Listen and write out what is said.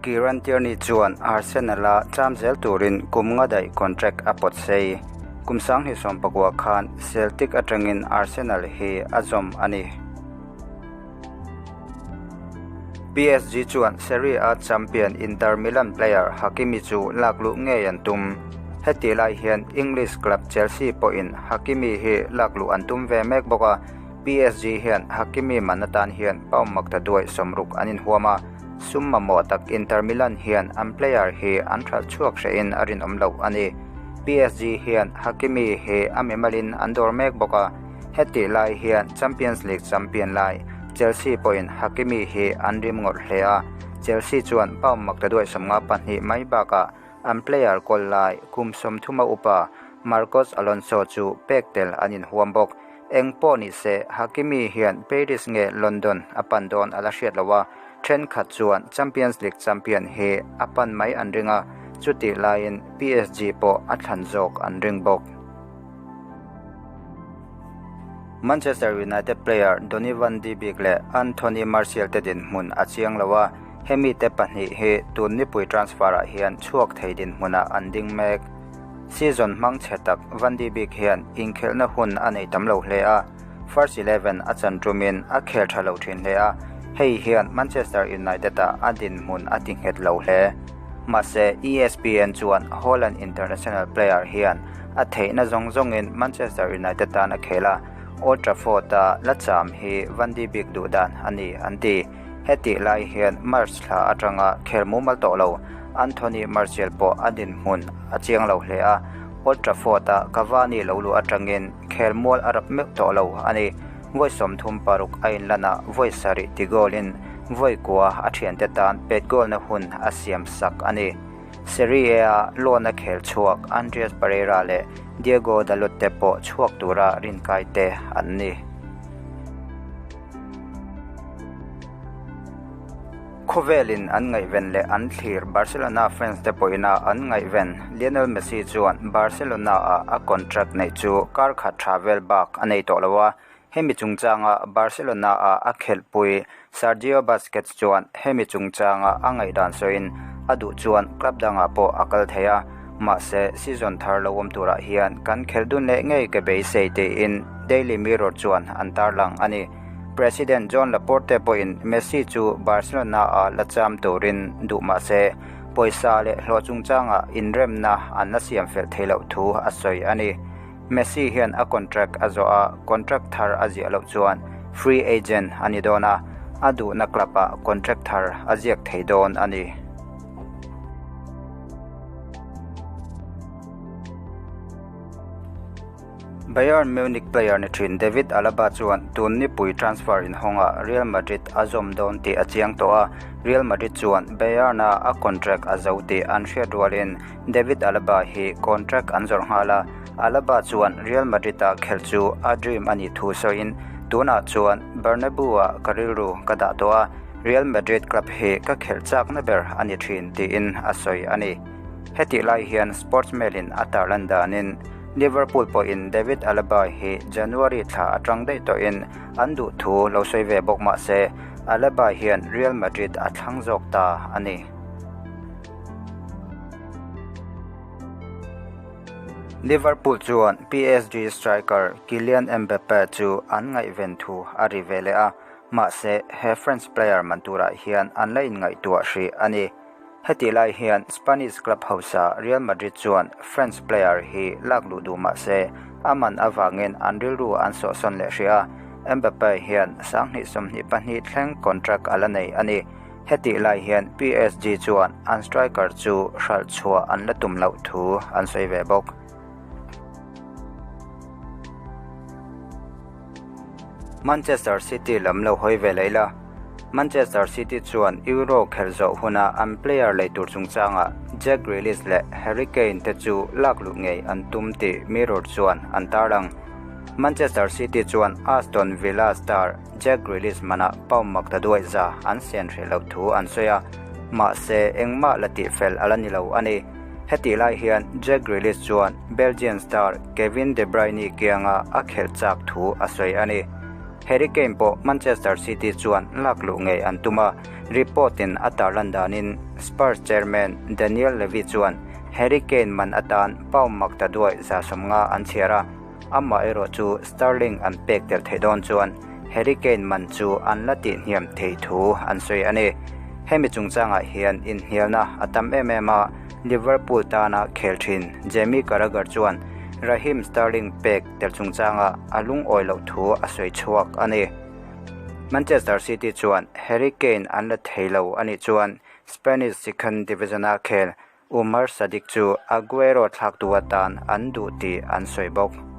Kieran Tierney chuan Arsenal-a cham zel turin kum nga daih contract a pawt sei. Kum 2019 khan Celtic atangin Arsenal hi a zawm a ni. PSG chuan Serie A champion Inter Milan player Hakimi chu lakluh ngei an tum. Hetih lai hian English club Chelsea pawhin Hakimi hi lakluh an tum ve mek bawk a, PSG hian Hakimi man atan hian pound makta duai 60 an inhuam a, sum mamawh tak Inter Milan hian an player hi an hralh chhuak hrehin a rinawm loh a ni. PSG hian Hakimi hi a mimalin an dawr mek bawk a. Hetih lai hian Champions League champion lai Chelsea pawhin Hakimi hi an rim ngawrh hle a, Chelsea chuan pound makta duai 52 mai bakah an player kawl lai kum 30 a upa Marcos Alonso chu pek tel an inhuam bawk. Eng pawh ni se Hakimi hian Paris nge London a pan dawn a la hriat lo a, thenkhat chuan Champions League champion hi a pan mai an ring a, chutih laiin PSG pawh a thlan zawk an ring bawk. Manchester United player Donny van de Beek leh Anthony Martial te dinhmun a chiang lo a, hemi te pahnih hi tun nipui transfer-ah hian chhuak thei dinhmunah an ding mek. Season hmang chhe tak Van de Beek hian inkhelhna hun a nei tam lo hle a, first 11 a chan tumin a khel tha lo thin hle a, hei hian Manchester United-ah a dinhmun a ti nghet lo hle. Mahse, ESPN chuan Holland international player hian a theihna zawng zawngin Manchester United tan a khel a, Old Trafford-a la cham hi Van de Beek duh dan a ni an ti. Hetih lai hian March thla atanga khel mumal tawh lo Anthony Martial pawh a dinhmun a chiang lo hle a, Old Trafford-a Cavani lo luh atangin khel mual a rap meuh tawh lo a ni. Vawi 36 a inlanah vawi sarih ti goal-in vawi kua a thiante tan pet goal-na hun a siam sak a ni. Serie A-a loan-a khel chhuak Andreas Pereira leh Diego Dalot te pawh chhuak tura rinkai te an ni. Khawvelin an ngaihven leh an thlir Barcelona fans te pawhina an ngaihven Lionel Messi chuan Barcelona-ah a contract neih chu kar khat tha vel bak a nei tawh lo a, hemi chungchanga Barcelona-ah a khelhpui Sergio Busquets chuan hemi chungchanga a ngaihdan sawiin a duh chuan club dangah pawh a kal thei a, mahse season thar lo awm turah hian kan khelh dun leh ngei ka beisei tiin Daily Mirror chuan an tarlang a ni. President Joan Laporte pawhin Messi chu Barcelona-a la cham turin duh mah se, pawisa leh hlawh chungchangah inremna an la siam fel thei loh thu a sawi a ni. Messi hian a contract a zawh a, contract thar a ziah loh chuan free agent a ni dawn a, a duhna club-ah contract thar a ziak thei dawn a ni. Bayern Munich player ni thin David Alaba chuan tun nipui transfer inhawngah Real Madrid a zawm dawn tih a chiang tawh a, Real Madrid chuan Bayern-a a contract a zo tih an hriat rualin David Alaba hi contract an zawrh nghal a, Alaba chuan Real Madrid-a khelh chu a dream a nih thu sawiin, Tunah chuan Bernabeu-ah ka rilru ka dah tawh a, Real Madrid club hi ka khelh chakna ber a ni thin tiin a sawi a ni. Hetih lai hian Sports Mail-in a tarlan danin Liverpool pawhin David Alaba hi January thla atang daih tawhin an duh thu lo sawi ve bawk mah se, Alaba hian Real Madrid a thlang zawk ta a ni. Liverpool chuan PSG striker Kylian Mbappe chu an ngaihven thu a ri ve leh a, mahse he French player man turah hian an la inngaihtuah hrih a ni. Hetih lai hian Spanish club hausa Real Madrid chuan French player hi lak luh duh mah se a man avangin an rilru an sawhsawn leh hrih a, Mbappe hian 2022 thleng contract a la nei a ni. Hetih lai hian PSG chuan an striker chu hralh chhuah an la tum loh thu an sawi ve bawk. Manchester City lam lo hawi ve leh ila. Manchester City chuan Euro khelh zawh huna an player lei tur chungchangah Jack Grealish leh Harry Kane te chu lak luh ngei an tum tih Mirror chuan an tarlang. Manchester City chuan Aston Villa star Jack Grealish manah pound makta duai za an sen hreh loh thu an sawi a, mahse engmah la tihfel a la ni lo a ni. Hetih lai hian Jack Grealish chuan Belgian star Kevin De Bruyne kianga a khelh chak thu a sawi a ni. Harry Kane pawh Manchester City chuan lak luh ngei an tum a, report in a tarlan danin Spurs chairman Daniel Levy chuan Harry Kane man atan pound mak ta duai 150 an chhiar a, amaherawh chu Sterling an pek tel theih dawn chuan Harry Kane man chu an la tihhniam thei thu an sawi a ni. Hemi chungchangah hian inhnialna a tam em em a, Liverpool tana khel thin Jamie Carragher chuan Raheem Sterling pek tel chungchanga a lungawi loh thu a sawi chhuak a ni. Manchester City chuan Harry Kane an la thei lo a nih chuan Spanish second division-a khel Umar Sadiq chu Aguero thlaktu atan an duh tih an sawi bawk.